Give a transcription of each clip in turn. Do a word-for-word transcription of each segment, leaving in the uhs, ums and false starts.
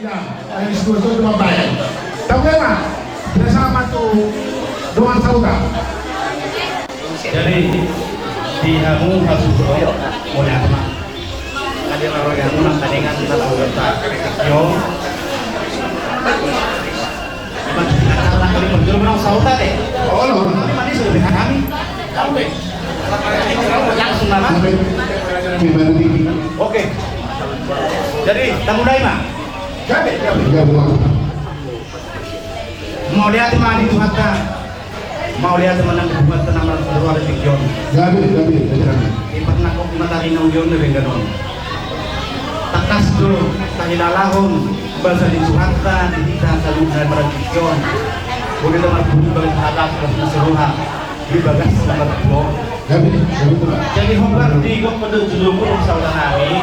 Yang itu itu cuma bayar. Tapi lah, biasa sama tuh doang sauta. Jadi di hamu harus doang mau lihat mah. Tadi orang yang menang tandingan kita tahu kita. Yo. Iman kita karena kali berdua menang sauta deh. Oh, no. Ini manis lebih kami. Langsung nama. Oke. Jadi, tamu daima. Mau lihat mah di Tuhan ta. Mau lihat menang buat tenang keluar di John. Gabe, gabe, gabe. Di pernah kok matahari nang John lebih ganon. Takas do, tahilalahon, bahasa di Tuhan ta, di kita selalu dari John. Boleh teman pun balik hadas, bahasa seruha. Di bagas nomor dua. Jadi hobar di gok pada judul pun saudara kami,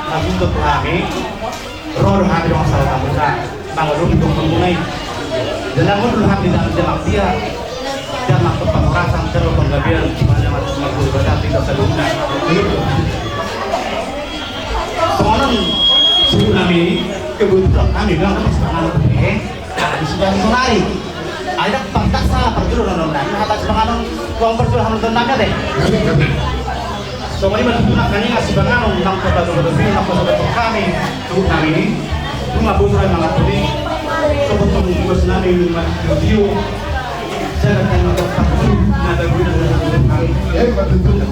langsung ke kami. Roh hati dong salah kamu sa. Bang lu dong mengunai. Dalam dulu hati dalam jamak dia. Jamak tempat perasaan terlalu penggabian. Mana masuk makhluk berarti kita sebutnya. Soalnya sebut kami kebutuhan kami bilang kami semangat eh. Di sudah sonari. Ada pangkat salah perjuruan nonton. Kata semangat nong uang perjuruan nonton naga deh. Soalnya betul nak kami ngasih banganon nang kota kota sini nang kota kota kami. Tuh kami ini rumah bos orang mangat tuli. Sobat teman bos nami rumah video. Saya akan mengatakan nada guna dengan kami.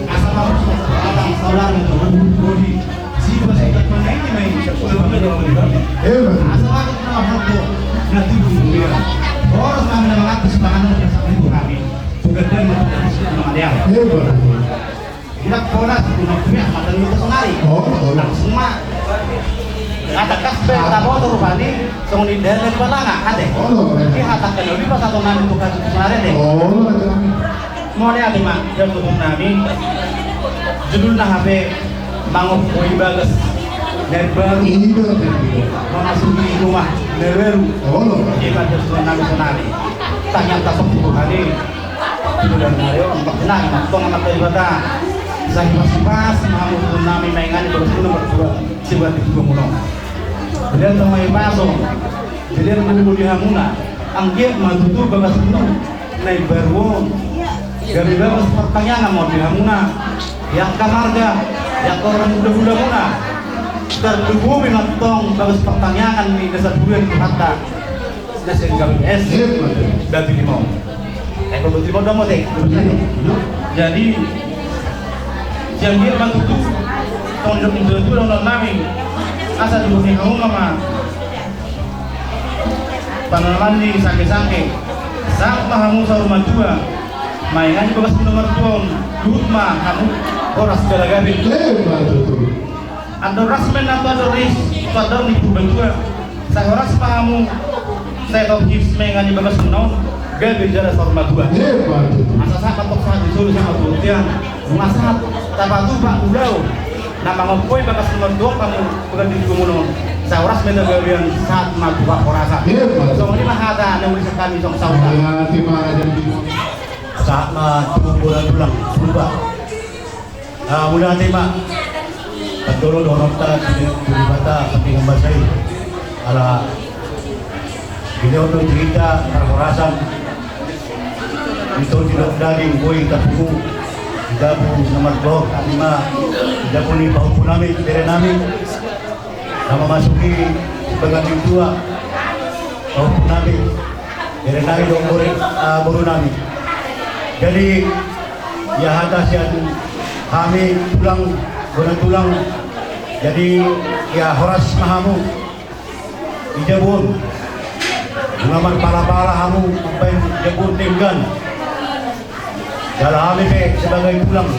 Asal kamu datang saudara teman bodi. Siapa saya tak pernah ini main. Asal aku pernah hamba. Nanti budi dia. Orang kami nama aku sepangan bersama ibu kami. Bukan dia mau tidak bisa nama dia. Tidak pola sih cuma punya mata lu tuh kemari. Oh, oh. Langsung mah. Kata kasbel tabo tuh rupani, song di daerah di Palanga, ate. Oh, oh. Ini hatak kan lebih pas atau nanti bukan itu kemarin deh. Oh, oh. Mau lihat nih, Mak, dan tuh nami. Judul nah H P Mangok Boy Bagas. Dari baru. Ini tuh. Memasuki rumah. Dari baru. Oh, oh. Ini pada tuh nami senari. Tanya tasok tuh hari. Sudah ngayo, empat belas, empat tong, empat dari kota. Saya masih pas, mau nami maingan, baru sepuluh, baru dua, coba di dua muno. Kemudian sama yang pasong, jadi yang menunggu di hamuna, anggiat matutu bagas penuh, naik baruon, dari bagas pertanyaan mau di hamuna, yang kamarga, yang orang muda-muda muna, tertubuh memang tong bagas pertanyaan di desa bulan di mata. Nah, sehingga es dati limau. Eh, kalau limau dong, deh. Jadi, siang dia bantu tuh. Tong hidup itu tuh dong nami. Asal dulu nih kamu mama. Panaman di sangke-sangke. Saat mah kamu sahur matua. Mainan di bagas nomor tuon. Duit mah kamu horas galagabe. Eh, bantu tuh. Ando rasmen ando ado ris, ado ni purbatua. Saya horas pahamu, saya tau his mengan di bagas menaun, gabe jala saur matua. Hebat itu. Asa sapat tok sahat disuruh sama tuan. Bunga sahat, tapatu pak ulau. Nama ngopoi bagas menaun doang kamu, bukan di gumunon. Saya horas meda gawean sahat matua horasa. Hebat. Song lima hata, na ulis kami song sauta. Ya, terima kasih. Saat mah tubuh bulan tulang, berubah. Ah, mudah hati, Mak. Pagdolo do horong ta, di, di bata, pati ngambasai. Ala, beliau tu cerita, parhorasan. Itu tidak daging, boy, tapuku. Tidak pun nomor dua, lima. Tidak pun ni pahupu nami, bere nami. Nama masuki, sebagai tua. Pahupu nami. Bere nami dong bore, ah, boru nami. Jadi, ya hata sian hami tulang, bona tulang. Jadi, ya horas ma hamu. Ijabuon. Bunga marpala-pala hamu, mambaen ijabuon denggan. Jala hami pe sebagai tulang.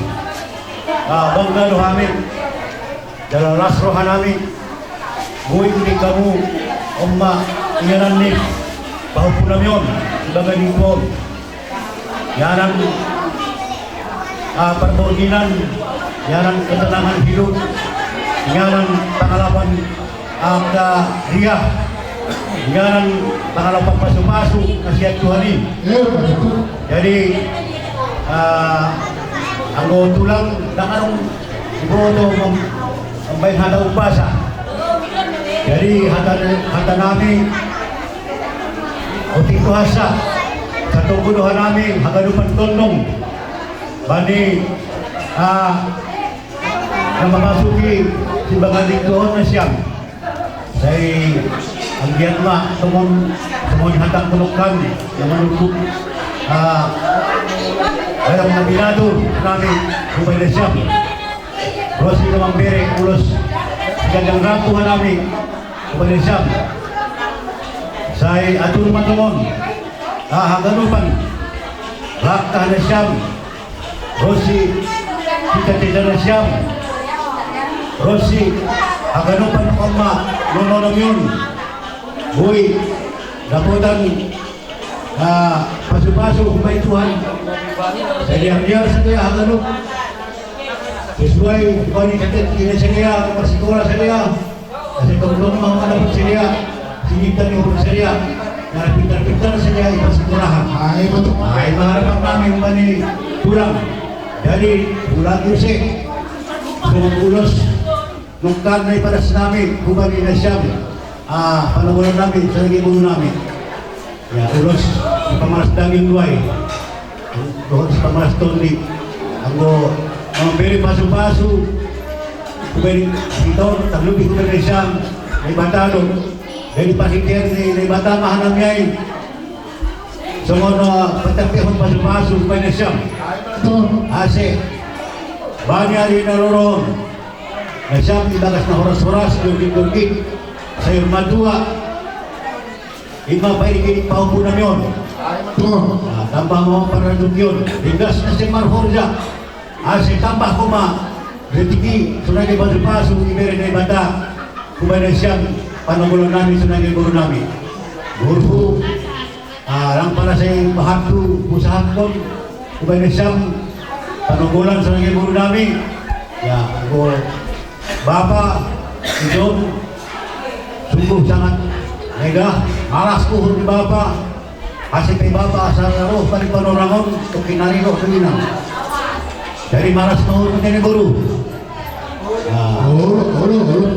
Ah, bangga do hami. Jala las roha nami, boi uli kamu, on ma, inganan ni, pahupu nami on, ibaga ni on. Inganan, ah, parbordinan, inganan ketenangan hidup, inganan pangalapan, ah, angka riah, inganan pangalapan pasu-pasu, kasihan Tuhan i. Jadi, ah, anggo tulang, dang adong iboto mem-, mambaen hata umpasa. Jadi hata, hata nami, uti ku hasa, satu kuduhan nami, hagadupan tondong, bani, ah, na mamasuki si bangan di tuhon na siyam. Sai, ang giyan ma, tumon, tumon hatang kunukan, na manukuk, ah, ayam na binato, nami, hubay na siyam. Rosi na mambere, ulos, gandang ratu, hanami, hubay na siyam. Sai, atur matumon, ah, haganupan, rakta na siyam. Rosi, kita-kita na siyam. Rosi, haganupan ko ma, nono na miyon. Uy, daputan, ah, pasu-pasu, may Tuhan. Sa diyar-diyar sa kaya haganup. Sesuai, kung ano yung sakit, kinasaya, pasikura sa kaya. Kasi kung doon mga anak sila, sinita niyo sila, na pintar-pintar sila, ipasikurahan. Ay, betul. Ay, maharap namin mani tulang. Jadi, tulang Yusek, sa mga ulos, nung kanay para sa namin, kumani na siya, ah, panawalan namin, sa naging ulo namin. Ya, ulos, sa pamalas daging luway. Doon sa pamalas tondi. Anggo, ang very pasu-pasu. Kubay ito, taglubi kubay na siyam. May batalo. Very pasikyan ni, may bata mahanam yay. So, ano, patapihon pasu-pasu, kubay na siyam. Ito. Ase. Bani ari na roron. Na siyam, ibagas na horas-horas, durgit-durgit. Sa irmadua. Ima pa ini kini paupo na miyon. Ah, tambah mo para dukiyon. Ringgas na si Marhorja. Ah, si tambah ko ma. Ritiki, sunay ni pasu-pasu, ibere na ibata. Kumay na siyam, panagulan namin, sunay ni guru namin. Guru, ah, lang pala sa bahatu, usahan ko. Kumay na siyam, panagulan, sunay ni guru namin. Ya, guru. Bapa, iyon, sungguh sangat mega, malas uhur ni Bapa. Kasi kay Bapa, sa roh pa ni panorangon, to kinarino sa inang. Jadi malas mahurot ni guru. Ah. Olo, olo, olo.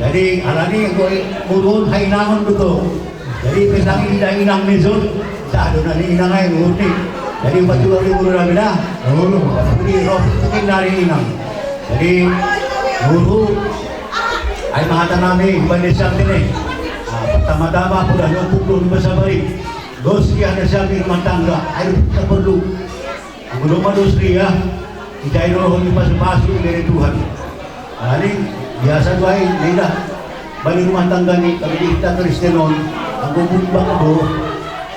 Jadi, alani, guru, hay nangon duto. Jadi, pisang ini na inang ni Zul, sa doon na ni inang ay, ngunit. Jadi, upat juga ni guru namin na. Oo. Jadi, roh, mungkin dari inang. Jadi, guru, ay mahata namin, iba ni siyam din eh. Ah, pertama-tama po na, yung pukul ni Masabari. Dos, iya na siya, may rumah tangga. Ay, sa perlu. Ang guru mados niya, ijay no, hon pasu-pasu, dari Tuhan. Ani, biasa doa ini, dah. Bani rumah tangga ni, kami kita Kristenon, ang bubog bang do,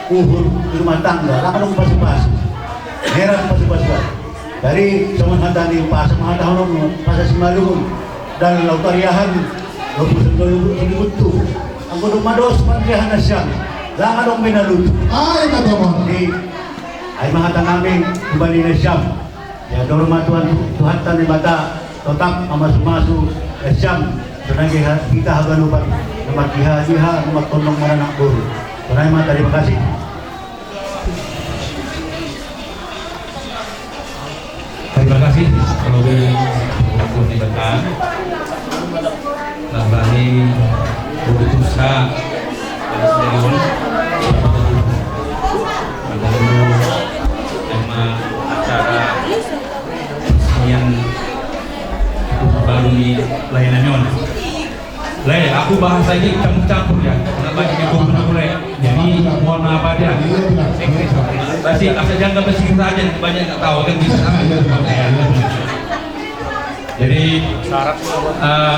uhur rumah tangga, lang anong pasu-pasu. Meron pasu-pasu. Dari, sa mga handa ni, pasa mga tahun, pasa si Malungun. Dan lautariahan, lautariahan, lautariahan, ang guru mados, pantiyahan na siya. Lang anong minaluto. Ay, mataman. Di, ay mahata namin, kubali na siya. Ya, dorma Tuhan, Tuhan tan ni bata, totak mamasu-masu, ya, siyam, senagi ha-, kita haganupan, namat iha-iha, namat tondong maranak guru. Tunay ma, terima kasih. Terima kasih, kalau dari, dari bata. Nabani, putus sa, dari Sumerion. Madalo, tema acara yang baru ni layanan yon. Lai, aku bahasa ini campur-campur ya. Kenapa ini campur-campur ya? Jadi, mohon maaf aja. Pasti asal jangan bahasa kita aja, banyak nggak tahu kan bisa. Jadi, eh,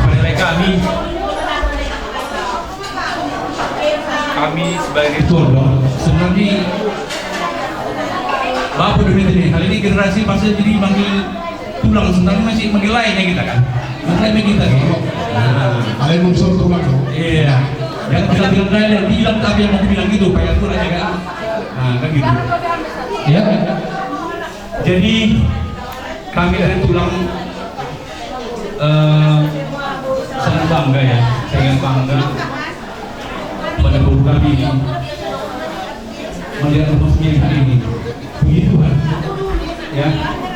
menilai kami, kami sebagai tuan, sebenarnya Bapak dulu ini, kali ini generasi masa jadi manggil tulang, sebenarnya masih manggil lainnya kita kan. Manggil lainnya kita kan. Ada yang muncul tulang dong. Iya. Jangan kita bilang lain, bilang tapi yang mau bilang gitu, kayak tulang ya kan. Nah, kan gitu. Ya. Jadi, kami dari tulang, eh, sangat bangga ya, sangat bangga pada guru kami ini melihat rumah sendiri hari ini. Puji Tuhan. Ya.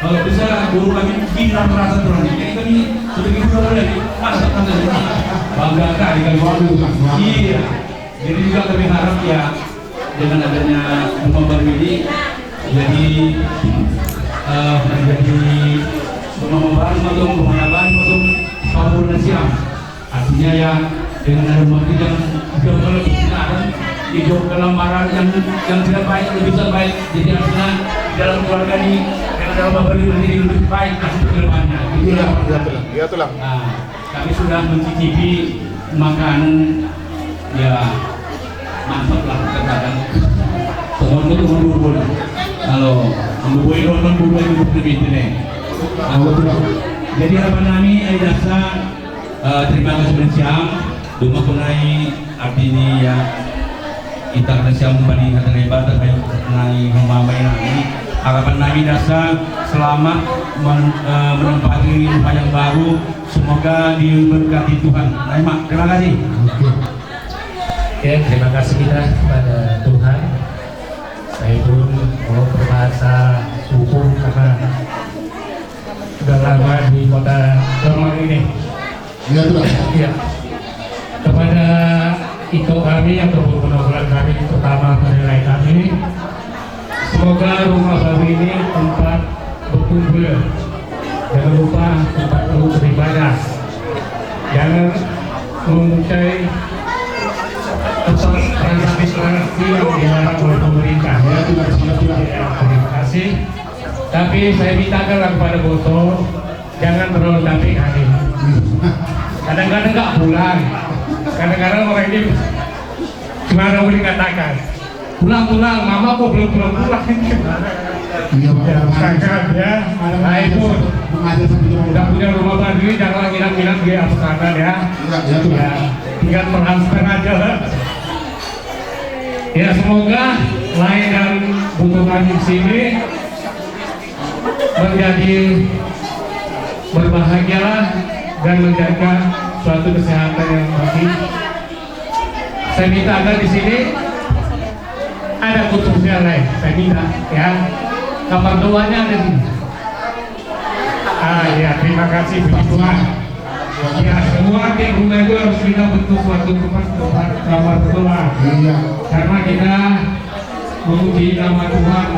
Kalau bisa guru kami bikin rasa tuh nanti. Jadi kami sebagai guru lagi, masa kata bangga kali kami. Waduh, Mas, waduh. Iya. Jadi juga kami harap ya, dengan adanya rumah baru ini, jadi eh, menjadi rumah baru atau rumah baru atau saluran siang. Artinya ya, dengan ada rumah itu yang jauh kalau sekarang di jauh kelambaran yang yang tidak baik lebih bisa baik. Jadi artinya dalam keluarga ini, dengan dalam rumah baru ini lebih baik nanti ke depannya. Iya, iya, tulang. Iya, tulang. Nah, kami sudah mencicipi makanan, ya, mantap lah, katakan. Teman itu menurun. Kalau menurun, nonton dulu itu lebih nih. Nah, betul. Jadi harapan kami, eh, dasar, eh, terima kasih dan siang. Duma kunai arti ini ya, kita kena siang bani kata lebar terbaik kunai mama ini. Harapan kami dasar selamat men- eh, menempati rumah yang baru. Semoga diberkati Tuhan. Nah, Mak, terima kasih. Oke. Oke, terima kasih kita kepada Tuhan. Saya pun mau berbahasa hukum karena sudah lama di kota Lemang ini. Iya, tulang. Iya. Kepada iko kami atau penampilan kami, terutama penilai kami, semoga rumah baru ini tempat berkumpul. Jangan lupa tempat untuk beribadah. Jangan mempunyai tempat transaksi-transaksi yang dilarang oleh pemerintah. Ya, tulang, siap, tulang. Ya, terima kasih. Tapi saya mintakanlah kepada Boto, jangan terlalu capek hari. Kadang-kadang nggak pulang. Kadang-kadang orang ini cuma boleh katakan, "Pulang, pulang, mama kok belum pulang pulang." Iya, Pak. Ya, misalkan ya, nah, itu udah punya rumah baru ini, jangan nginap-nginap di atas sana ya. Iya, iya, tuh. Ya, tinggal transfer aja lah. Ya, semoga lain dan butuh kami di sini menjadi berbahagialah dan menjaga suatu kesehatan yang baik. Saya minta ada di sini, ada khususnya lain, saya minta ya. Kamar doanya ada di sini. Ah ya, terima kasih, puji Tuhan. Ya, semua tim guna itu harus kita bentuk suatu tempat, tempat kamar doa. Iya. Karena kita memuji nama Tuhan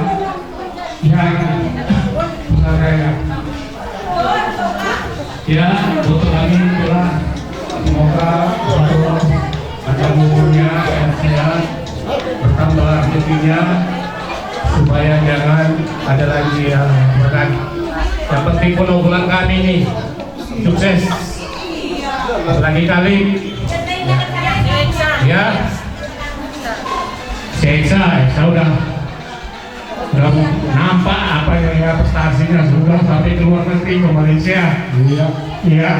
yang besar raya. Ya, untuk kami itulah, semoga Allah panjang umurnya, sehat-sehat, bertambah rezekinya, supaya jangan ada lagi yang berat. Yang penting pulau-pulau kami ini sukses. Lagi kali. Ya. Seksa, saya udah udah nampak apa yang ya prestasinya sudah sampai ke luar negeri, ke Malaysia. Iya. Iya.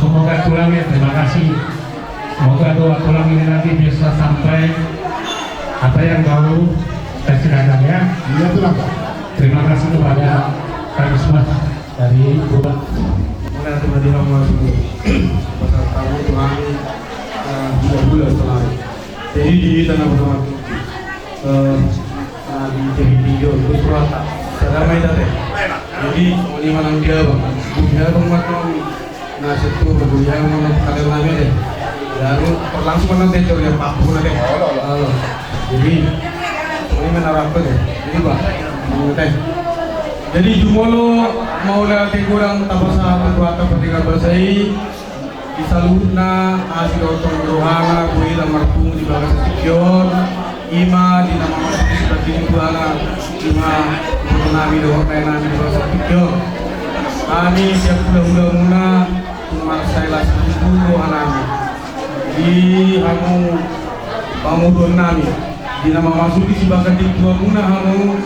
Semoga tulang ya, terima kasih. Semoga doa tulang ini nanti bisa sampai apa yang kau kasih datang ya. Iya, tulang. Terima kasih kepada Karisma dari Bulan. Mana teman di rumah semua. Pasal tamu tulang, eh, bulan-bulan selalu. Jadi di tanah bersama. Eh, Nah, di jadi video itu surat tak secara main tadi. Jadi, ini manang dia bang. Dia bang mat nong. Nah, situ berdunia manang kalian nami deh. Lalu berlangsung manang teh, ya, Pak, bukan deh. Halo. Jadi, ini menarap deh. Jadi, bang, mau teh. Jadi, jumolo mau lewat kurang, tak pasal, tak pasal, tak pasal, Di saluhutna, asi dotong rohana, buhita marpungu di bagasan tingki on, ima di na mamasuki sibagili buana, ima boto nami dohot dae nami di bagasan tingki on. Hami siap hula-hula muna, marsai las buku roha nami. Di hamu panguruan nami, di na mamasuki sibagili buana muna hamu,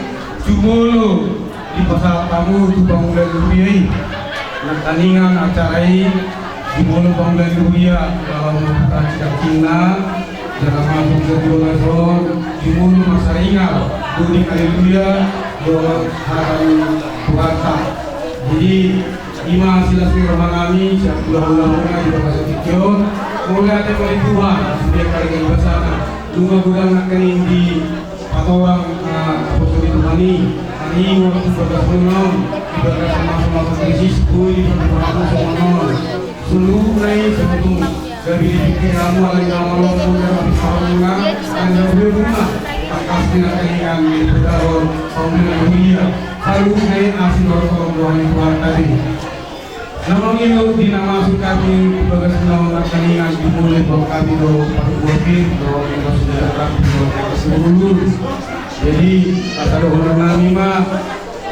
jumolo di pasahat hamu tu pangula di huria i. Nangkaningan acara i, jumolo pangula di huria, kalau mau buka cakina, jangan masuk ke dua son, jumolo masaringal, duding haleluya, doa haram puasa. Jadi, ima silas ni roha nami, siap hula-hula muna di bagasan tingki on, mulai ada dari Tuhan, dia kali di basana, nunga godang nangkaning di Patorang, ah, apostol itu mani, hari ini waktu Bagas menang, bagas sama-sama krisis, kui, sama-sama menang. Seluruh naik sebutung dari pikir kamu, ada yang mau menang, ada yang rumah, atas dengan kelingan, di pedagang, pembelian dunia. Seluruh naik asli orang buahnya Tuhan tadi. Nama milo di nama kami bagas menang, kelingan, dimulai bahwa kami do parbuatir, bahwa kita sudah rapi, bahwa kita sudah lulus. Jadi, kata dohonan nami ma,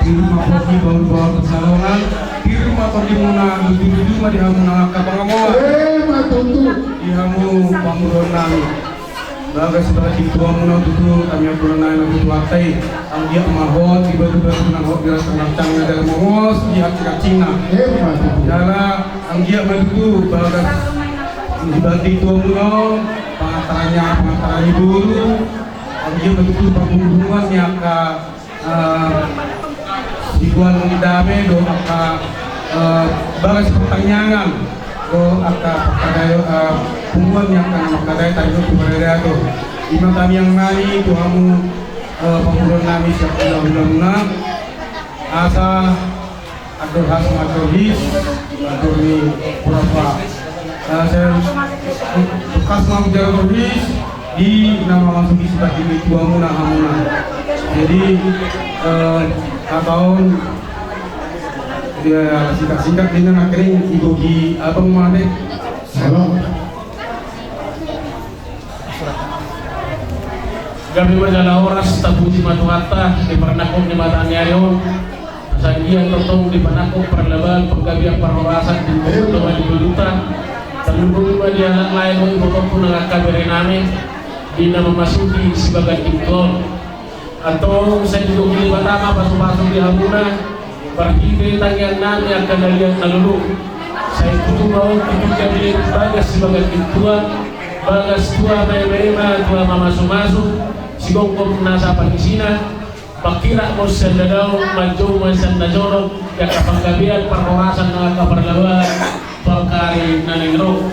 di rumah kopi baru-baru pesalongan, di rumah kopi muna lucu-lucu ma di hamu nang angka pangamoan. Eh, ma tutu. Di hamu panguruan nami. Bagas sebagai tua muna tutu, kami aku nang nang tutu atai. Anggiat ma hot, di batu-batu nang hot, biar tenang cang ada mongos, di hati kacina. Eh, ma tutu. Jala, anggiat ma tutu, bagas, di batu tua muna, pengataranya, pengataranya dulu. Anggiat ma tutu, panghubungan ya, Kak. Eh, dibuat dame do angka, eh, bagas pertanyaan do angka perkadai, eh, punguan yang akan makadai tadi tu kepada dia tu. Ima tamiang nami tu hamu, eh, panguruan nami siap ulang-ulang na. Asa atur has matur his, atur ni berapa. Eh, saya bekas mau jalan terus di nama masuk di sebelah ini tua muna hamuna. Jadi, eh, tahun dia singkat-singkat ini nak kering ibu di abang mana? Halo. Gabe ma jala horas, tapuji ma Tuhanta, di parnangkok ni mataniari on. Asa anggiat tongtong dipanangkok parlabaan panggabean parhorasan di tonga-tonga ni ngolunta. Tarlumobi ma di halak lae dohot ibotongku nang angka bere nami, di na mamasuki sibagas tingki on. Antong sai didok ni Debata ma pasu-pasu di hamuna, marhite tangiang nami angka na liat na lolo. Sai tutu ma on tutu gabe bagas sibagas tingki on, bagas tua ma eme-eme, tua mamasu-masu, sigomgom nasa pangisina, mangkirap ma sian na dao, manjou ma sian na jonok, di angka panggabean parhorasan nang angka parlabaan, tu angka ari na naeng ro.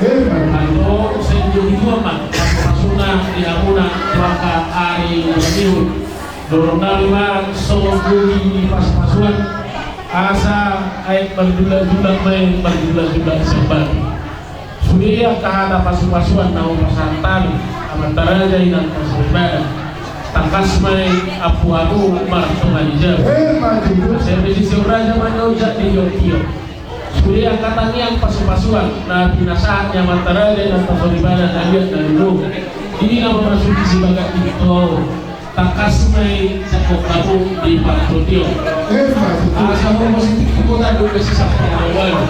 Antong sai didok ni Debata ma pasu-pasuna di hamuna tu angka ari na naeng ro. Dohonon nami ma songon di pasu-pasuan, asa aek marjulak-julak ma i, marjulak-julak sian batu. Sude angka hata pasu-pasuan na hupasahat hami, amanta raja inanta soripada. Tangkas ma i ampuamu martonga ni jabu. Sai pe sisihon raja ma na ojak di tiop-tiop. Sude angka tangiang pasu-pasuan na pinasahat ni amanta raja inanta soripada na liat na lolo, di na mamasuki sibagas tingki on. Tangkas ma i jangkon hamu di partondion. Asa hohom sitik tu kota do gabe sisap pangalualu.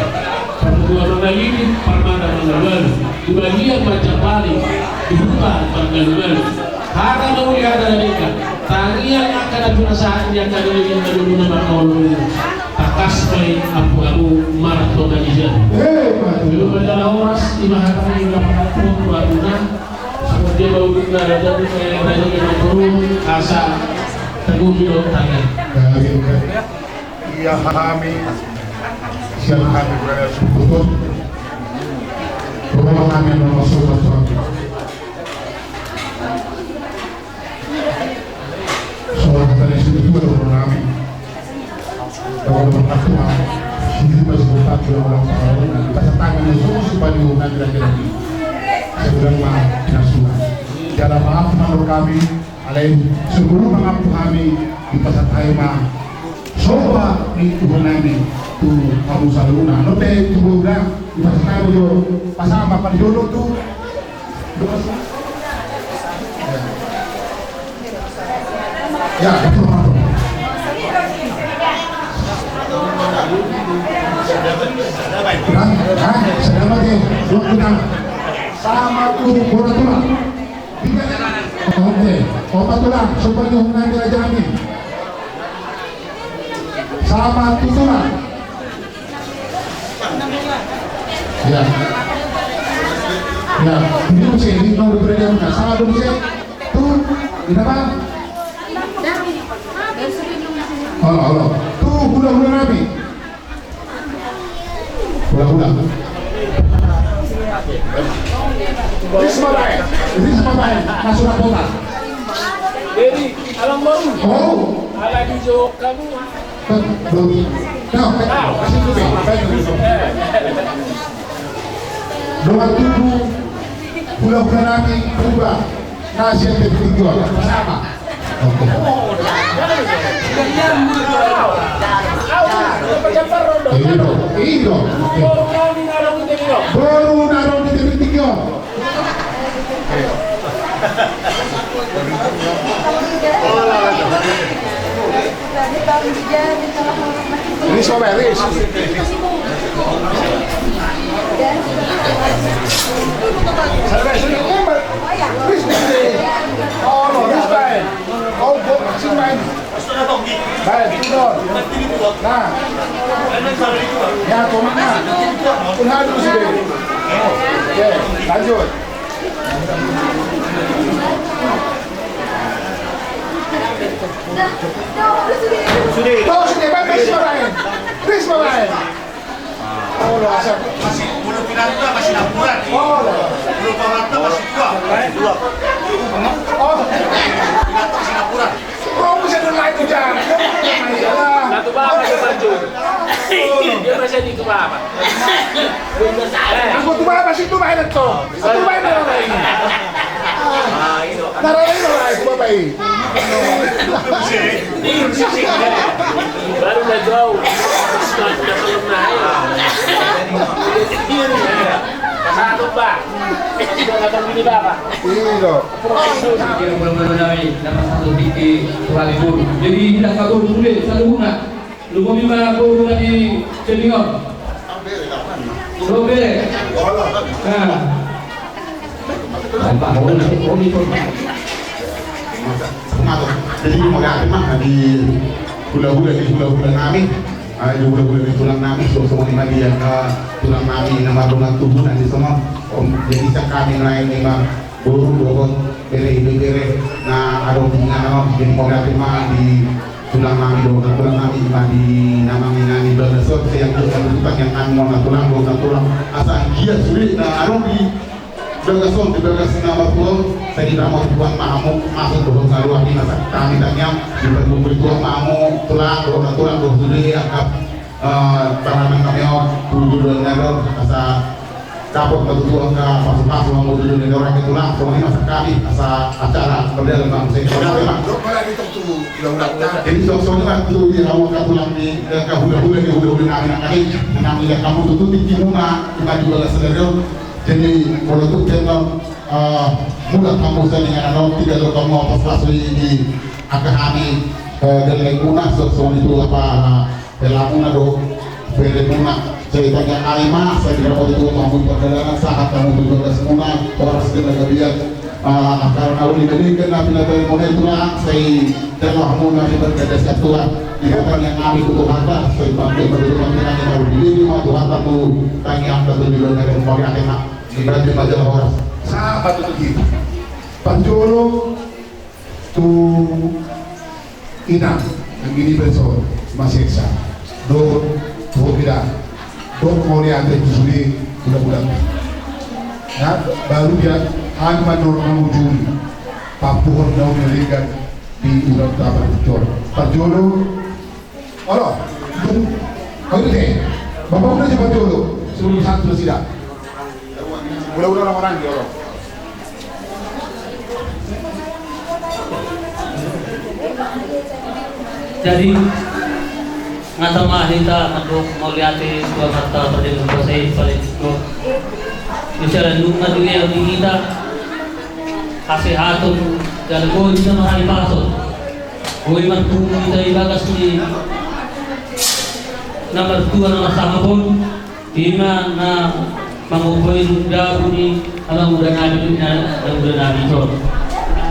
Partua mangalili, parmata mangalualu. Di bagian panjapali, di huta mangalualu. Hata na uli, hata na denggan. Tangiang angka na pinasahat ni angka na denggan na dulu na mangkaholongi. Tangkas ma i ampuamu martonga ni jabu. Belum ada horas, ima hata ni na pinasahat tu hamuna. Songon dia baudutna raja tu, eh, raja ni na turun, asa tagupi do tangan. Ia hami, sian hami berada sumputus. Rumah hami nomor sumputus. Soal kata ni sumputus do rumah hami. Kalau berkat Tuhan, sini masih berkat Tuhan orang tahu. Kita tangan ni sumputus supaya diundang kira-kira. Sebulan mah, tidak suka. Tiada maaf menurut kami. Alai sebelum mengaku kami di pasar Taima, coba di Tuhan nami tu kamu saluna. Note tu bulan di pasar Taima jo pasama pada jodoh tu. Ya, betul, betul. Nah, nah, sedang lagi. Dua kita sama tu bola tulang. Oke, opat tulang, supaya hubungan kita jamin. Sama tu tulang. Ya. Ya, ini mesti ini mau diberikan. Sama tu mesti. Tu, kenapa? Halo, halo. Tu, hula-hula nami. Hula-hula. Risma bae. Risma bae. Masuk kota. Jadi, alam baru. Oh. Ala di Jawa kamu. Doni. Nah, kasih dulu, Be. Kasih dulu. Dongan tubu, hula-hula nami, berubah. Nasi yang penting jual. Sama. Oke. Iyo, iyo. Oke. Baru narong di titik tiga. Ris, apa, Ris? Salah, sudah, eh, Ris, oh, no, Ris, baik. Oh, bo-, sini, baik. Baik, turun. Nah. Ya, tomat, nah. Pun harus, deh. Oke, lanjut. Sudah. Tuh, sudah, Bang, Risma lain. Risma lain. Oh, lo asal. Masih, bulu pinata masih napuran. Oh, lo. Bulu pamata masih tua. Masih tua. Oh. Bulu pinata masih napuran. Kamu bisa dulu lain tuh, Jang. Kamu jangan main, lah. Satu baba dia maju. Dia masih di itu baba. Eh, aku tuh baba situ main tuh. Aku main apa ini? Ah, itu. Narain apa itu baba ini? Baru udah jauh. Sudah, sudah belum naik. Pasal apa, Pak? Sudah nggak tahu gini, Bapak. Ini loh. Yang belum naik, dapat satu titik, dua ribu. Jadi, tidak kabur, sulit, satu guna. Lu mau lima puluh lagi senior. Belum beres. Nah. Tanpa mau nanti mau itu. Jadi, mau lihat mah di hula-hula, di hula-hula nami. Ah, di hula-hula, di tulang nami, so, so, lima dia, eh, tulang nami, nama tulang tubuh nanti semua. Om, jadi, sa kami naik lima burung, dohon, bere, ibe, bere. Nah, ada tinggal, jadi, mau lihat mah di tulang nami, dohon tulang nami, ima di nama nami, dohon so, saya yang tulang, yang kami mau tulang, dohon tulang. Asa dia sulit, nah, ada di Bagason, di bagas nama tulang, saya tidak mau tuan mamu, masuk dohon saluah di masa kami tanyam, di berkumpul tuan mamu, tulang, dohon tulang, dohon sudah, akap, eh, tanaman kami, oh, tujuh dohon nero, asa kapok betul tuan ke pasu-pasu, mau tujuh dohon nero, ke tulang, soalnya masa kami, asa acara berjalan bang, saya kira memang. Jadi, so-, soalnya waktu di awal ke tulang di, eh, ke hula-hula, di hula-hula nami, nami, nami, ya, kamu tutup di timuna, cuma juga sebenarnya. Jadi, kalau tu tengok, eh, mula kamu saya dengan anu, tiga lo kamu apa selasa ini, angka kami, eh, dari lagi guna, so, so itu apa, eh, pelaku na do, pele muna, ceritanya Alima, saya tidak mau itu kamu perjalanan, saat kamu bertugas muna, orang segala kebiak, eh, karena udah dibandingkan, nabi nabi muna itu lah, saya telah muna di berkada satuan, di hadapan yang kami butuh harta, saya pakai berdoa dengan yang baru diri, mau Tuhan, aku tanya, aku juga dari yang mau yang enak. Ibarat di majalah horas. Sahabat itu gitu. Parjolo tu ina, yang ini besok masih esa. Do, do kira. Do mau lihat itu sudah bulan-bulan. Ya, baru dia hanya menurun ujung. Papuhon daun yang legat di ulang tapak Parjolo. Parjolo, Olo, kau itu deh. Bapak udah coba dulu sebelum satu sida. Udah-udah orang-orang dia, Olo. Jadi, ngata mahita, mandok mauliate, dua mata pada lupa saya paling itu. Bicara nunga dunia di kita. Kasehaton, dalam kau bisa mahari paso. Kau iman tubuh kita ibagas ni. Nomor dua, nomor sama pun. Ima na mangupoi dabu ni, ama muda nabi, na, na muda nabi to.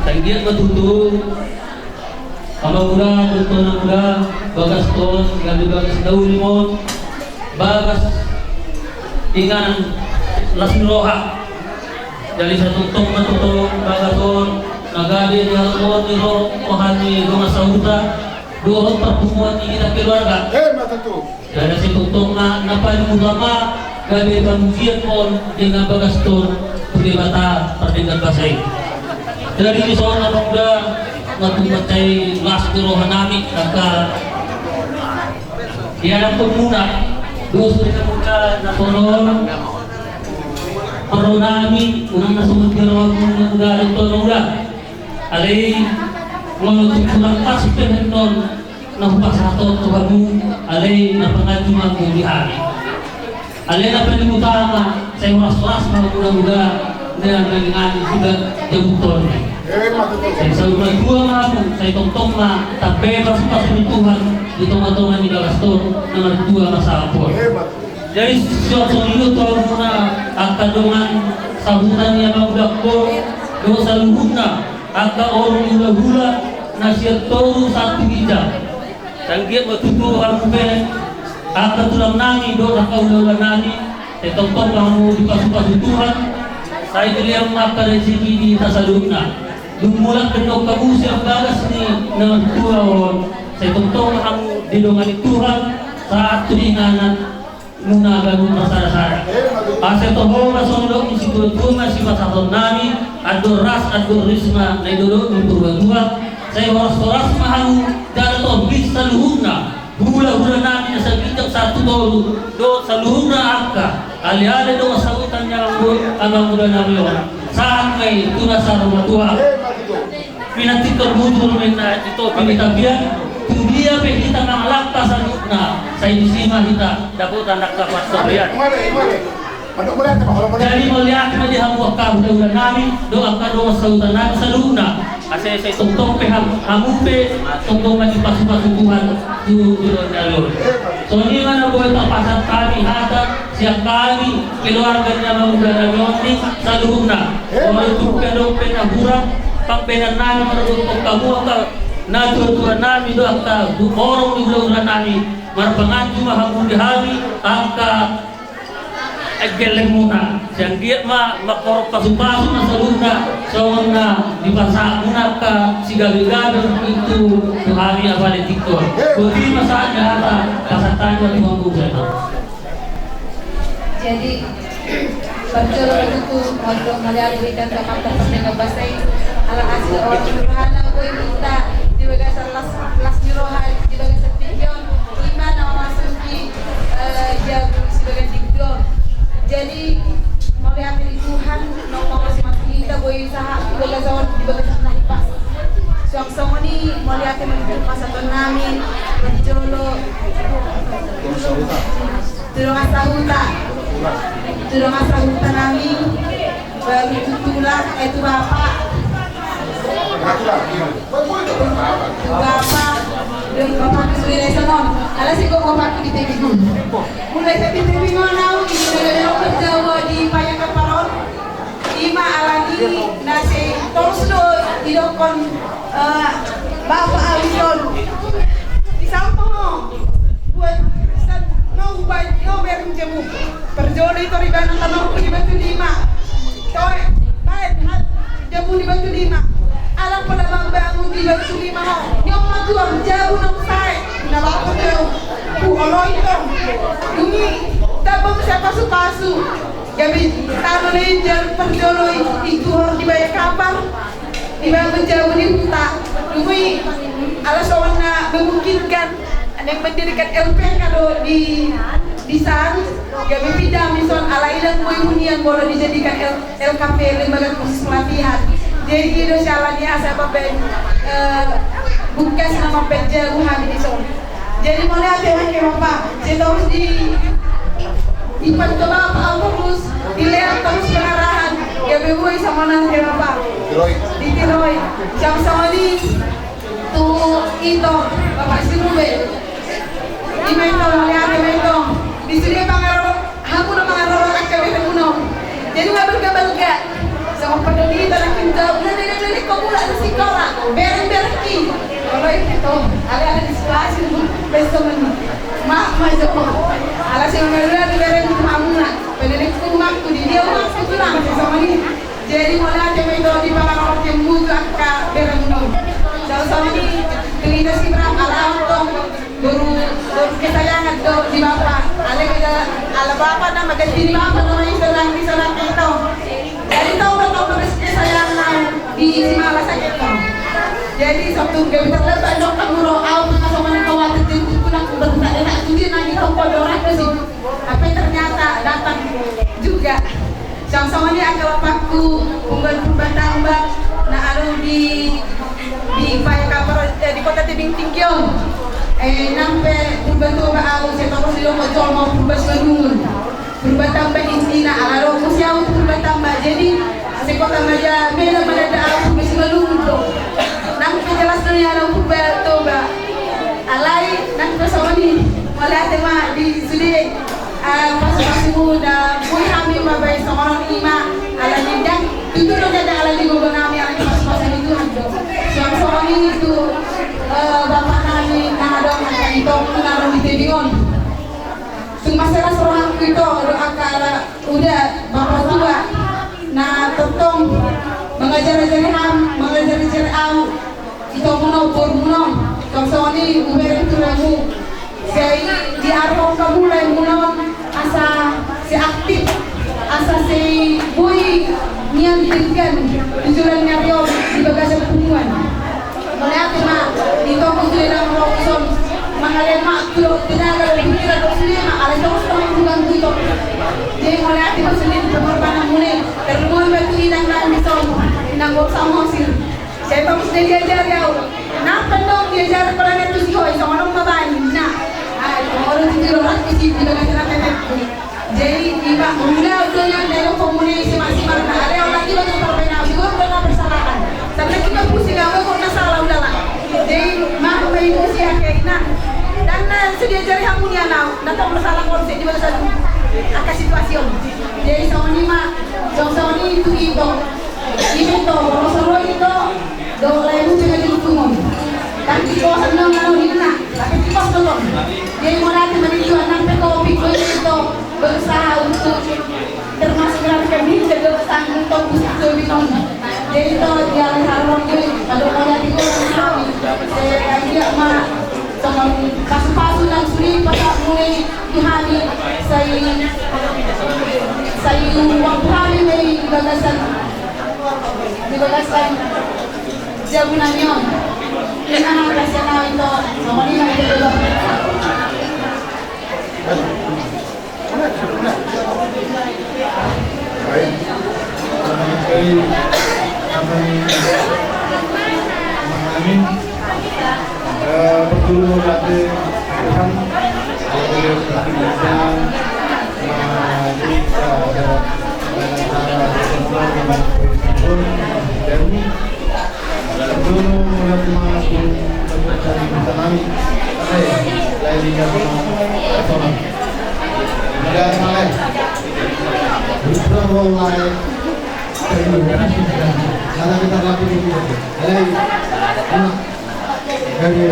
Tanggiat matutu, ama muda, tutu na muda, bagas ton, gabi bagas daun mon, bagas inganan las ni roha. Jadi satuntong matutu, bagas ton, na gabi di halmon ni ro, roha ni ro masahuta, dohot pertemuan ni kita keluarga. Eh, matutu. Dada situntongna na paling utama, gabe pamujian pon dengan bagas ton tu Debata pardenggan basa i. Dari di soal na pemuda, na tumacai las di roha nami, angka Iya, na pemuna. Dos pemuna na tono. Perlu nami unang na sumut di ruang muna udah ada tono udah. Alai ngono tu kurang pas pehennon na hupasahaton tu hamu, alai na pangajum hamu di hami. Alai na paling utama, sai horas-horas ma hamu na muda, na nangingani suda jabuton. Sai saur matua ma hamu, sai tongtong ma tapebas pasu ni Tuhan di tonga-tonga ni bagas ton, na martua ma sapor. Jadi songon i do tu hamu na angka dongan sahuta ni amang udangkon, do saluhutna angka oru ni hula-hula na sian toru sahat tu ginjang. Sai anggiat ma tutu hamu pe angka tulang nami dohot angka hula-hula nami, sai tongtong ma hamu dipasu-pasu Tuhan, sai dilehon ma angka rezeki di hita saluhutna. Dung mulak be hamu sian bagas ni na martua on, sai tongtong ma hamu didongani Tuhan sahat tu inganan muna ganup marsada-sada. Asa toho ma songon didok ni situa-tua ma sipasahaton nami, andor ras andor risma na nidodok ni purbatua, sai horas-horas ma hamu jala tondi saluhutna, hula-hula nami na saginjang sahat tu toru, dohot saluhutna angka ale-ale dongan sahuta ni amang, amang uda nami on. Sahat ma i tu na saur matua. Pinantikkon bujur ma inna i topi ni tapian, tu dia pe hita mangalangka saluhutna, sai disi ma hita dapotan angka parsaulian. Jadi mauliate ma di hamu angka hula-hula nami, dohot angka dongan sahuta nami saluhutna. Asa sai tongtong pe ham-, hamu pe tongtong ma dipasu-pasu Tuhan tu joloan ni ari on. Songon i ma na boi tarpasahat hami hata sian hami keluarga ni amang uda nami on ni saluhutna. Molo tung pe adong pe na hurang pambahenan nami maradophon hamu angka natua-tua nami dohot angka orong ni hula-hula nami, marpanganju ma hamu di hami angka gellengmuna. Sai anggiat ma mangkorhon pasu-pasu na saluhutna, songon na dipasahat muna angka sigabe-gabe itu tu hami apala tingkos. Boti ma sahat ni hata, pasahat hami ma tu hamu. Jadi parjolo ma tutu, mauliate ma di hita angka pardenggan basa i, ala asi roha ni rohana boi hita di bagasan las, las ni roha di bagasan tingki on, i ma na mamasuki, eh, jabu sibagas tingki on. Jadi mauliate di Tuhan, naung mamasuki hita boi sahat di bagasan on di bagasan na hipas. Suang songon i mauliate ma di pasahaton nami parjolo. Tu dongan sahuta. Tu dongan sahuta nami. Baru tu tulang, eh, tu bapa. Tu bapa. Dung bapa tu sudah songon. Ala si kok bapa tu di tepi gun. Mulai tepi tepi ngon au di negara Jawa di Payakumbuh. Ima alani na sai torus do didokkon, eh, bapa au ison. Di sampang o. Buat san no ubai no bereng jabu. Parjolo i tor ibana tanorku di Batu Lima. Toe, baen hat jabu di Batu Lima. Alang pada mambangun di Batu Lima o. Nyong matuang jabu nang sae. Na bapa jabu. Pu oloi tong. Dungi tabang saya pasu-pasu. Gabe tano na injar parjolo i, i tuhor dibaen kapar, dibaen jabu di huta. Dung i ala songon na memungkinkan, naeng mendirikan L P K do di, di san, gabe pindah ma ison ala ilang boi hunian molo dijadikan L-, L K P, lembaga khusus pelatihan. Jadi i do siala ni asa mambaen, eh, bungkas na mambaen jabu hami di son. Jadi mauliate ma ke bapa, sai torus di, dipanto bapa au torus, dilean torus pangarahan, gabe boi samonan ke bapa. Ditiroi. Siap songon i tu ito, bapa si Rube. Ima ito, mauliate ma ito. Di sude pangaroro. Hamu do mangaroro angka beremuna on. Jadi nga balga-balga. Songon pandok ni ita nangkin jauh na nenek-nenek ko mulak tu sikola. Bereng-bereng i. Molo i pe to. Ala-ala di situasi tu. Beso meni. Maaf ma jo. Ala si mama dua di bereng tu hamuna. Penenekku umakku di dia umakku tulang. Songon i. Jadi mauliate ma ito di pangaroro kemmu tu angka beremuna on. Songon i. Tu ita si berapa lawan tong. Boru, boru kesayangan do di bapa. Alai kita ala bapa na maganti ni bapa nama i sonang, i sonang ito. Jadi tau kan tau terus kesayangan di si mama sakit tau. Jadi sabtu gabe terlebat dong kamu ro au pernah sama ni kau waktu itu. Berdesak-desak sendiri nanti kau kodok ke situ. Tapi ternyata datang juga. Sama-sama ni angka bapakku, Punggan Purbatamba, na anu di di Paya Kapar, eh, di kota Tebing Tinggi on. Eh, nampe Purba Toba au, saya tahu sih lo mau jual mau Purba Simalungun. Purba Tamba intina, ala roko siau Purba Tamba. Jadi, sekota maja mena mana da au Purba Simalungun do. Nampe jelas dunia na Purba Toba. Alai, nampe soni, melihat ma di sude. Ah, pasu-pasu muda, kui hami mabai songonon ima, ala nindang, tutu do dada ala di gogo nami, ala di pasu-pasu di Tuhan do. Siang soni itu, eh, bapak nami, na dong, angka ito, na dong di Tebing on. Tung masalah seorang itu, do angka ala uda, bapak tua, na totong, mengajar-ajari ham, mengajar-ajari au, ito muno, bor muno, tong soni, ubere turamu. Sei di arhong kamulai muno, asa sei aktif, asa sei boi nian denggan tujuan ngarion di bagasan punguan. Melihat ma, di toko sudah dalam rongson, mengalir ma, tulo tenaga dan pikiran do sudah ma, ala toko sudah bukan tuto. Jadi melihat ma sudah pengorbanan mulai, terluar batu inang nang di sono, inang gok sama sir. Saya bagus dia diajari au. Nah, pendong diajari kalau ada tuh si hoi, sama nong mabani. Nah, ah, orang itu orang itu sih tidak ada apa-apa. Jadi, iba, udah, udah yang dari komunis, masih mana ada orang itu tuh terpena, juga udah nggak bersalahan. Tapi kita pusing, nggak mau kok salah, udahlah. Jadi, mah, ibu sih ya kayak, nah, dan nah, sedia jari kamu nih, anak, datang masalah konsep di mana satu, angka situasi om. Jadi, sama ini mah, sama ini itu itu. Ini to, kalau seru itu, do lain itu jadi hukuman. Tapi kos no ngano hina, tapi kos no. Jadi mau nanti menipu anak pe kopi ko itu berusaha untuk termasuk nanti kami ke do sanggup to pusat to bingung. Jadi to dia harus jadi kalau mau jadi orang kami. Saya dia ma sama pasu-pasu nang suri pada mulai di hari saya saya waktu hari dari gagasan Dibagaskan jagunanyo. Ina kasih tahu itu, nomor lima itu dulu. Baik. Kami memahami, eh, perlu berarti Tuhan, kalau beliau berarti bisa, eh, bisa, eh, dengan cara berkumpul dengan Tuhan. Dan Dulu, mula cuma aku mencari mata nami. Eh, lain dia sama. Sama. Ada apa lain? Bukan mau lain. Karena kita lagi di sini. Lain. Nah, dari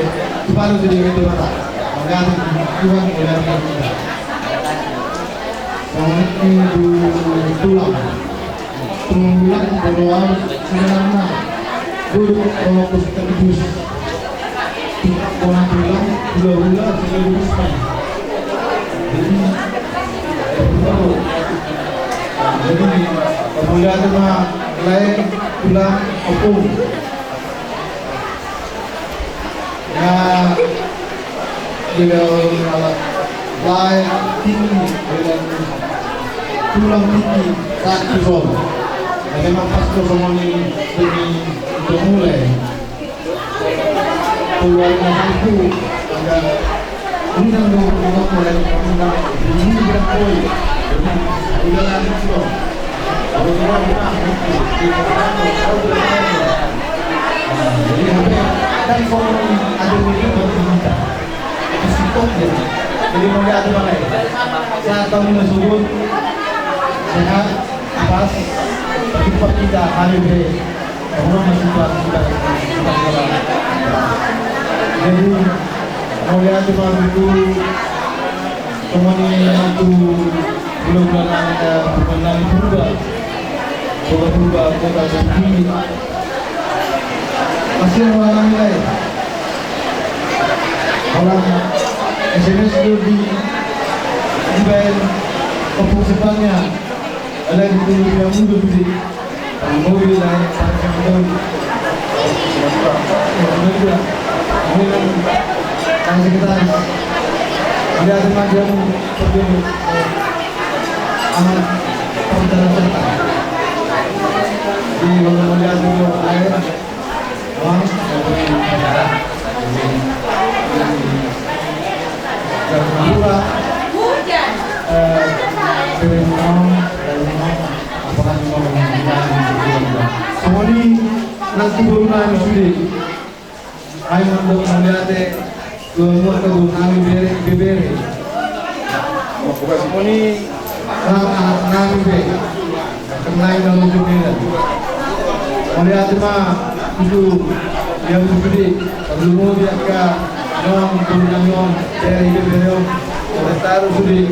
Tuhan sudah itu mata. Mengganti Tuhan, mengganti kita. Sama itu tulang. Tulang berdoa sebenarnya. Dulu kalau kita tebus. Orang tulang, hula-hula, sudah tebus kan. Jadi, jadi, pemuda itu mah lain tulang opung. Ya, beliau alat lain tinggi dengan tulang tinggi satu som. Ya, memang pas ke semua ini demi untuk mulai. Keluarga itu ada undang dua puluh lima mulai undang ini berapa? Udah lanjut. Jadi, hampir dan kalau ada itu bercerita. Itu sikap dia. Jadi, mau lihat apa lagi? Saat kami tersebut, sehat, pas, jumpa kita hari ini. Orang masih kuat, kita, kita, kita. Jadi, mau lihat apa itu? Kemana yang aku belum pernah ada, pernah berubah. Coba berubah, coba berubah. Masih orang lain. Orang S M S itu di, di band opung sepangnya. Ada di kulit yang muda gitu. Mobil dan pakai mobil. Mobil. Mobil. Yang sekitar melihat macam seperti amat perjalanan. Di melihat itu air, uang, dan acara. Jadi, dan pura, eh, dari mau, dari mau, apakah mau menghilangkan? Semua ini nanti belum nanti sudah. Ai mandok mauliate tu muat ka tu nami bere, bebere. Moni nang anak nami be. Kenai dalam jumena. Mauliate ma itu yang gede. Kalau mau dia ka nyong, tu nyong, bere, bebere. Kalau taruh sudah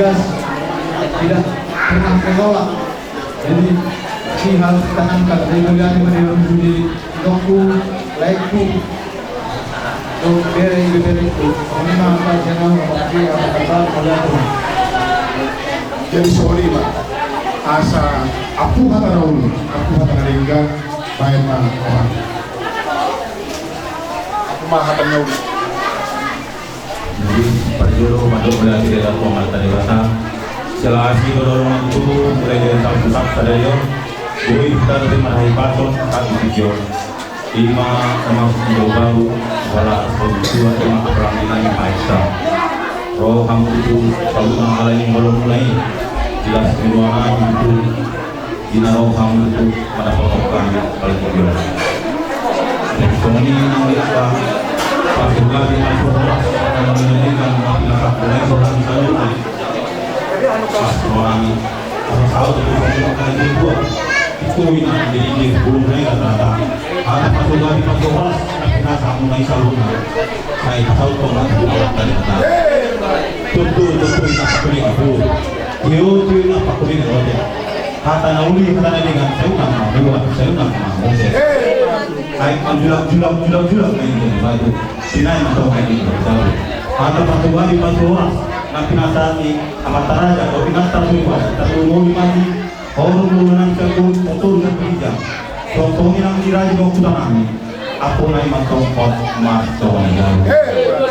gas. Tidak pernah menolak. Jadi, ini harus ditanamkan. Jadi, mauliate ma di dalam judi, doku, laiku, do bere, ibe bere ku. Ini mah apa channel, apa apa, apa apa, mauliate ma. Jadi, sorry, Pak. Asa, aku kata Raul, aku kata Ringga, baik, Pak. Aku mah kata Raul. Jadi, parjolo mandok mauliate di hadapan Puang Allah Dewata. Selalu asi dolongan tu, mulai dari tahun pusat pada yo. Boi kita lebih marahi pason, tak dikit yo. Ima, sama jauh baru, wala sebuah, ima perang ini maisa. Roh kamu itu, kalau nang alai ini belum mulai. Jelas di ruangan itu. Ina roh hamu tu madapothon hami paling tujuan. Songoni nang liat pa, pas juga di masuk horas, nang menyanyikan, nang pinatah mulai sorang saluna. Pas sorang, apa tahu tu, pas sorang kali dua. Itu ina, jadi dia sepuluh menit rata-rata. Ada pas juga di masuk horas, nang pinatah mulai saluna. Saya kasih tahu tu, nang sepuluh menit tadi kata. Tentu, tentu, ina sepuluh menit. Yo, tu ina sepuluh menit, oke. Hata na uli, hata na dengan, saya unang mambuat, saya unang mambuat. Ay, ang julak, julak, julak, julak na ini, baru. Pinay na to, ay, ini, baru. Hata patuwari, patuwas, na pinatani, amataraja, o pinatasuwa, tatulungan, o tulungan sa kung, o tulungan sa kung. So, so, inang diraja, o kutanami. Apo na ima tongkot mas tongkot.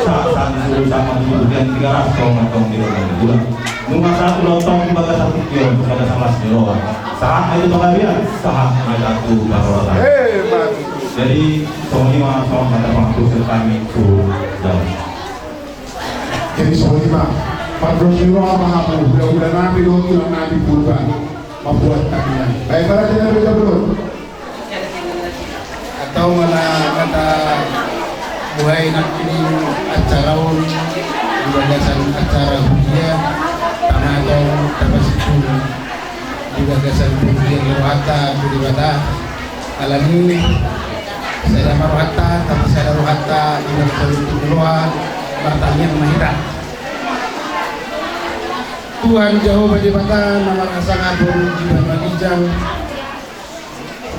Sa, sa, suru sa, mangkukudian tiga ras tongkot tong di dalam bulan. Nunga satu lo tong di bagas satu kion, bagas salas di loa. Sahat na itu pagarian, sahat na itu barola. Jadi, tong lima, tong kata pangkusil kami, suru jauh. Jadi, tong lima, Pak Rosiro apa hamu? Udah-udah nabi, lo tulang nabi purban. Mabuat kami. Baik, para tidak beda belum? Atau mana kata buhay na kini acara on, di bagasan acara hudia, tama atau tama situ, di bagasan hudia ni rohata, di bata, alani, saya marohata, tapi saya rohata, di bagasan itu keluar, bertanya mahira. Tuhan Jehovah Debata, nama kasang apun, di bagasan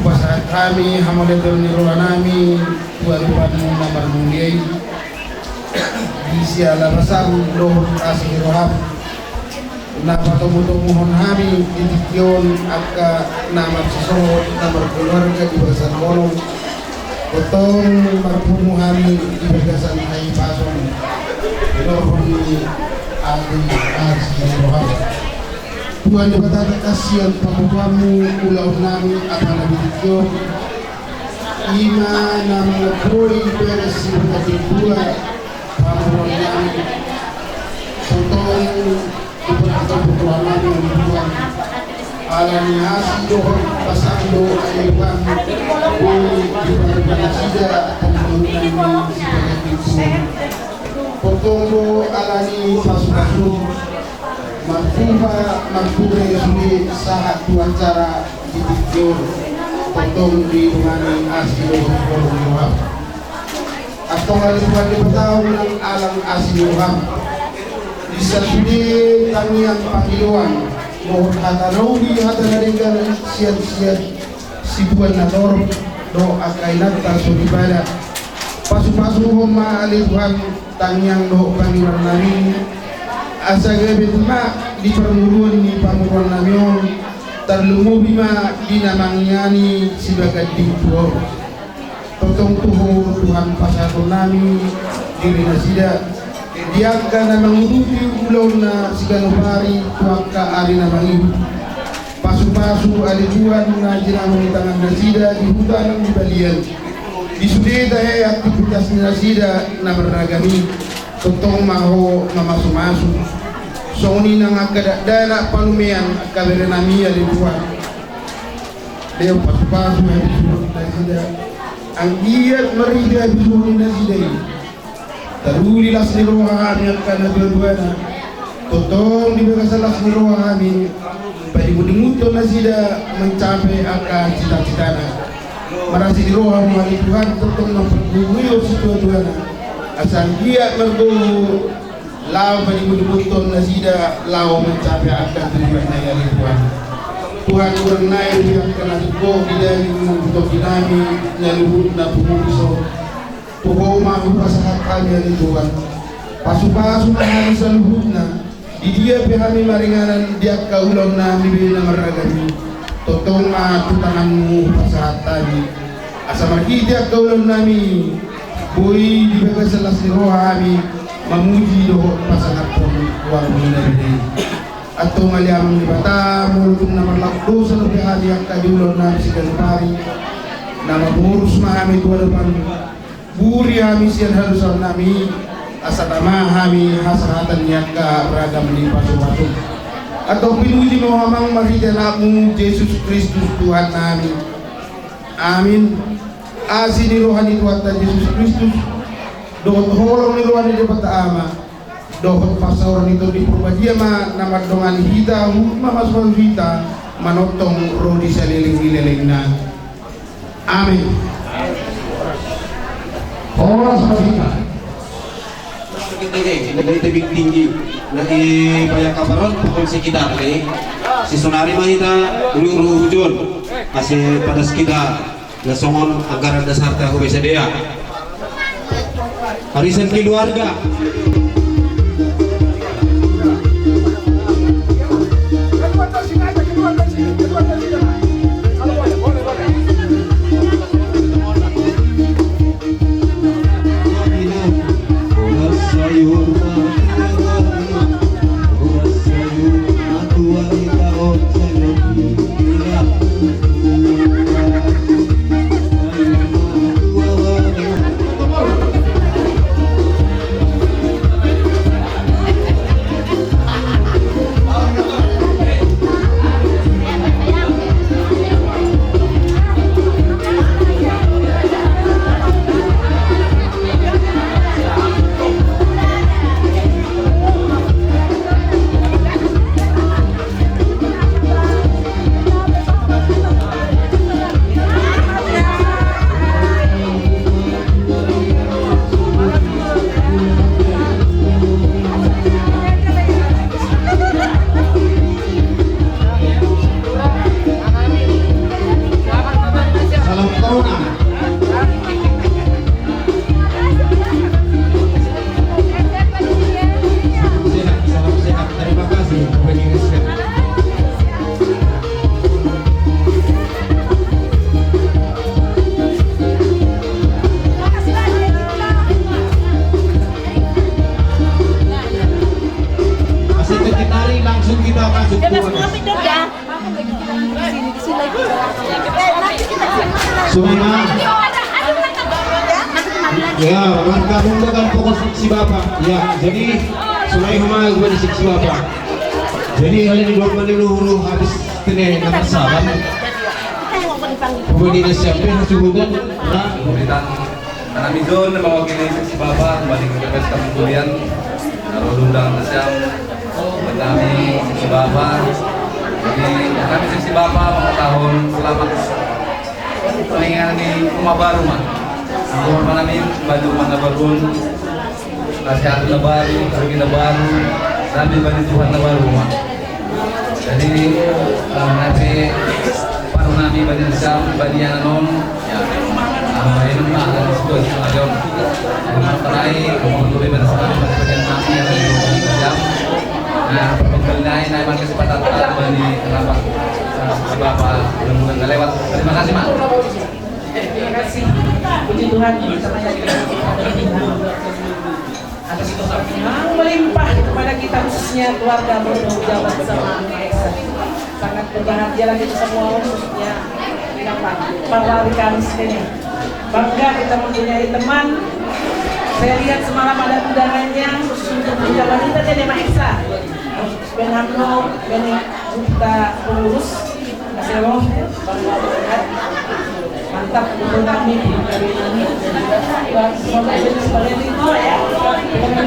Upasahat hami, hamauliateon ni roha nami, Tuhan, Tuhan na marmulia i, di siala basam dohot asi ni roham. Na patomu-tomuhon hami, di tingki on, angka na marsisohot, na markeluarga di bagasan holong. Tongtong marpungu hami, di bagasan hahipason. Dohot ni asi, asi ni roham. Tuhan Debata, kasian pamotoanmu ulaon nami apala di tingki on. Ima na mangapoi beres si bagasan dua pamotoan nami. Tongtong diperhatikan pamotoan nami oleh Tuhan. Alani asi dohot pasando ayo Tuhan. Boi diperhatikan sida pamotoan nami si bagasan dua. Tongtong do alani pasu-pasu. Marhumpa marhumpa sude sahat tu acara di tingki on. Tongtong didongani asi dohot holong ni roham. Antong ale Tuhan Debata, unang alang asi ni roham. Di sasude tangiang pangidoan, dohot hata na uli, hata na denggan, sian-sian situan na torop, dohot angka inanta soripada. Pasu-pasuhon ma ale Tuhan, tangiang dohot pangidoan nami, asa gabe ma di parngoluan ni pamoruon nami on, tarlumobi ma di na mangiani si bagasan dua on. Tongtong tu Ho Tuhan pasahaton nami, Diri nasida, di angka na manguduti ulaonna siganup ari tu angka ari na mangihut. Pasu-pasu ale Tuhan na jinamong ni tangan nasida di huta nang di balian. Di sude tahe aktivitas ni nasida na marragam i, tongtong ma Ho mamasu-masu. Songon i nang angka dakdanak panumean angka berenami ale Tuhan. Deo pasu-pasu habisuhon nasida. Anggiat marhite habisuhon nasida i, taruli las ni roha hami angka na dua-duana. Tongtong di bagasan las ni roha hami padimudimuthon nasida mancapai angka cita-citana. Marasi ni roha ma ale Tuhan tongtong mampargogoi ho sidua-duana, asa anggiat margogo laho padimudimuthon nasida laho mancapai angka tujuanna i ale Tuhan. Tuhan, hurang nai di angka na tingkos di daging nang di tondi nami, na luhut na punggung so. Tu Ho ma hupasahat hami ale Tuhan. Pasu-pasu ma hami saluhutna, di dia pe hami maringanan di angka ulaonnami be na marragam i, tongtong ma tu tanganmu hupasahat hami. Asa marhite angka ulaonnami, boi di bagasan las ni roha hami mamuji dohot pasahathon goarmu na bere i. Antong ale Amang Debata, molo tung na marlaok dosa dope hami angka di ulaonnami siganup ari, na mamorus ma hami tu adopanmu. Buri hami sian hadosaonnami, asa tama hami hasahatan ni angka ragam ni pasu-pasu. Antong pinuji ma Ho Amang marhite Anakmu Jesus Kristus Tuhannami. Amin. Asi ni roha ni Tuhanta Jesus Kristus, dohot holong ni roha ni Debata Ama, dohot parsaoran ni Tondi Parbadia ma na mandongani hita, huhut mamasu-masu hita manongtong ro di saleleng ni lelengna. Amin. Horas ma hita. Dari tebing tinggi, na di payakabaron pakon sekitar ni. Sisonari ma hita ulu-ulu hujon, asa padas hita na songon anggaran dasarta hubege sadea. Arisan keluarga. Salam corona. Salam sehat, salam sehat. Terima kasih, Bapak Ibu sekalian. Masih terkendali, langsung kita masuk ke rumah. Sumema. Ya, warga Mundo kan pokok si Bapak. Ya, jadi Sumema huma gua di si Bapak. Jadi hal ini dua menit dulu habis tene nomor salam. Kemudian siapa yang sudah? Nah, kemudian Anami John, mewakili seksi Bapa, kembali ke P P S Kampung Kulian. Kalau diundang ke siang, kami seksi Bapa. Jadi, kami seksi Bapa, mau tahun selamat. Pengen di rumah baru, mah. Rumah nami, baju mana baru, nasihat na baru, rezeki na baru, sambil baju Tuhan na baru, mah. Jadi, eh, nasi paruh nami bani Islam, bani yang non, ya, eh, ini mah ada sebut sama John. Jadi, mah, perai, kemudian lebih pada sekali, pada bagian nami yang ada di Islam. Nah, perpenggal nai, nai, makin cepat datang, bani, kenapa, eh, Bapak, belum lewat. Terima kasih, Mak. Terima kasih. Puji Tuhan, sama-sama kita. Keluarga Bono Jawa bersama Maesa. Sangat berbahagia lagi kita semua, khususnya para Kamis ini. Bangga kita mempunyai teman. Saya lihat semalam ada undangannya khusus untuk Bunda Wanita dan Maesa. Benamno, Bene Buta Pengurus. Masih mau? Mantap, betul kami, kami ini. Wah, semoga jadi seperti itu ya.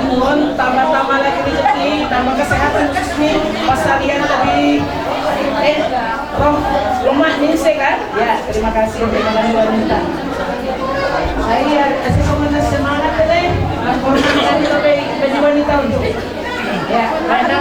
Mohon tambah-tambah lagi rezeki, tambah kesehatan khususnya. Pas kalian tadi, eh, roh rumah ningse kan? Ya, terima kasih, terima kasih wanita. Saya kasih semangat semangat deh. Laporan dari lebih bagi wanita untuk. Ya, ada.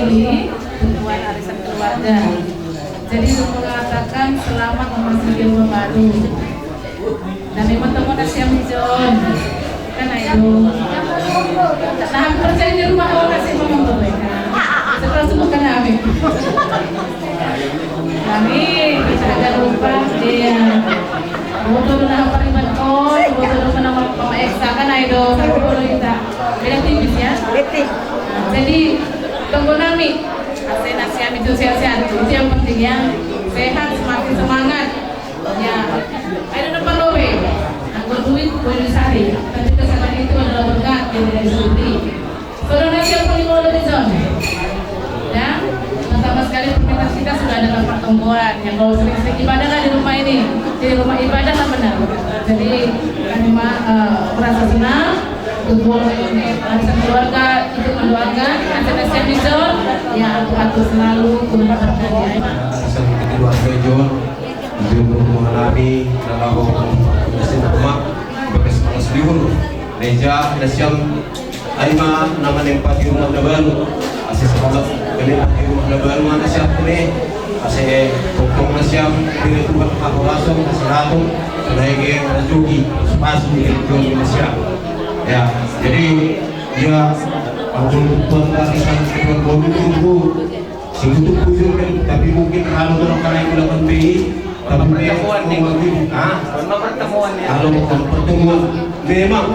Ini pertemuan arisan keluarga. Jadi mengatakan selamat memasuki rumah baru. Dan memang temu nasi yang hijau. Kan ayo. Nah, percaya di rumah orang kasih memang berbeda. Setelah semua kan kami. Kami kita akan lupa dia. Butuh na pariban ko, butuh na nama pamaeksa kan ayo. Butuh kita. Beda tipis ya. Nah, jadi tunggu nami. Asena siam itu sehat-sehat. Itu yang penting ya. Sehat, semakin semangat. Ya. Ayo depan lobe. Aku duit boleh sehari. Tapi kesehatan itu adalah berkat dari rezeki. Saudara siapa di Wall Horizon? Ya, pertama sekali permintaan kita sudah ada tempat tonggoan. Yang kalau sering-sering ibadah kan di rumah ini, di rumah ibadah kan benar. Jadi kami ma- eh, merasa senang untuk arisan keluarga itu mendoakan acara John ya atur selalu kurang terjadi. Arisan keluarga John, John mengalami kalau masih nama bekas malas diurus. Meja, ada siam Aima nama nempati rumah na baru. Ase selamat kami nempati rumah na baru mana siap ne. Ase pokok na siam dari Tuhan apa langsung ase ratung. Naik yang rajuki sepatu dari Tuhan na siam. Ya, jadi dia aku pun dari sana ke Tuhan itu sing untuk bujur kan, tapi mungkin kalau orang kena yang bilang B I, tapi pertemuan nih. Ah, pertemuan ya. Kalau bukan pertemuan, memang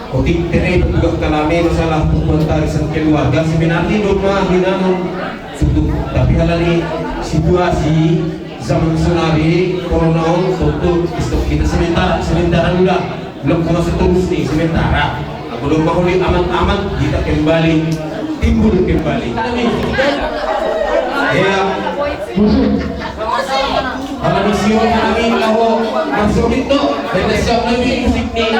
Otik tere petugas kalame masalah pembuatan arisan keluarga sebenarnya normal hinangan tutup. Tapi halani situasi zaman tsunami corona on tutup stop kita sementara sementara udah belum sama seterus nih sementara. Aku belum mau aman-aman kita kembali timbul kembali. Amin. Ya. Kalau di Sion kami laho masuk itu, kita siap lagi musik nih.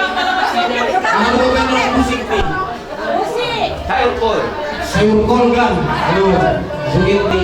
Kalau bukan musik nih. Musik. Sayur kol. Sayur kol kan. Aduh, musik nih.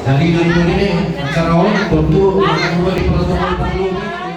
Jadi, dari ini acara untuk yang di protokol perlu.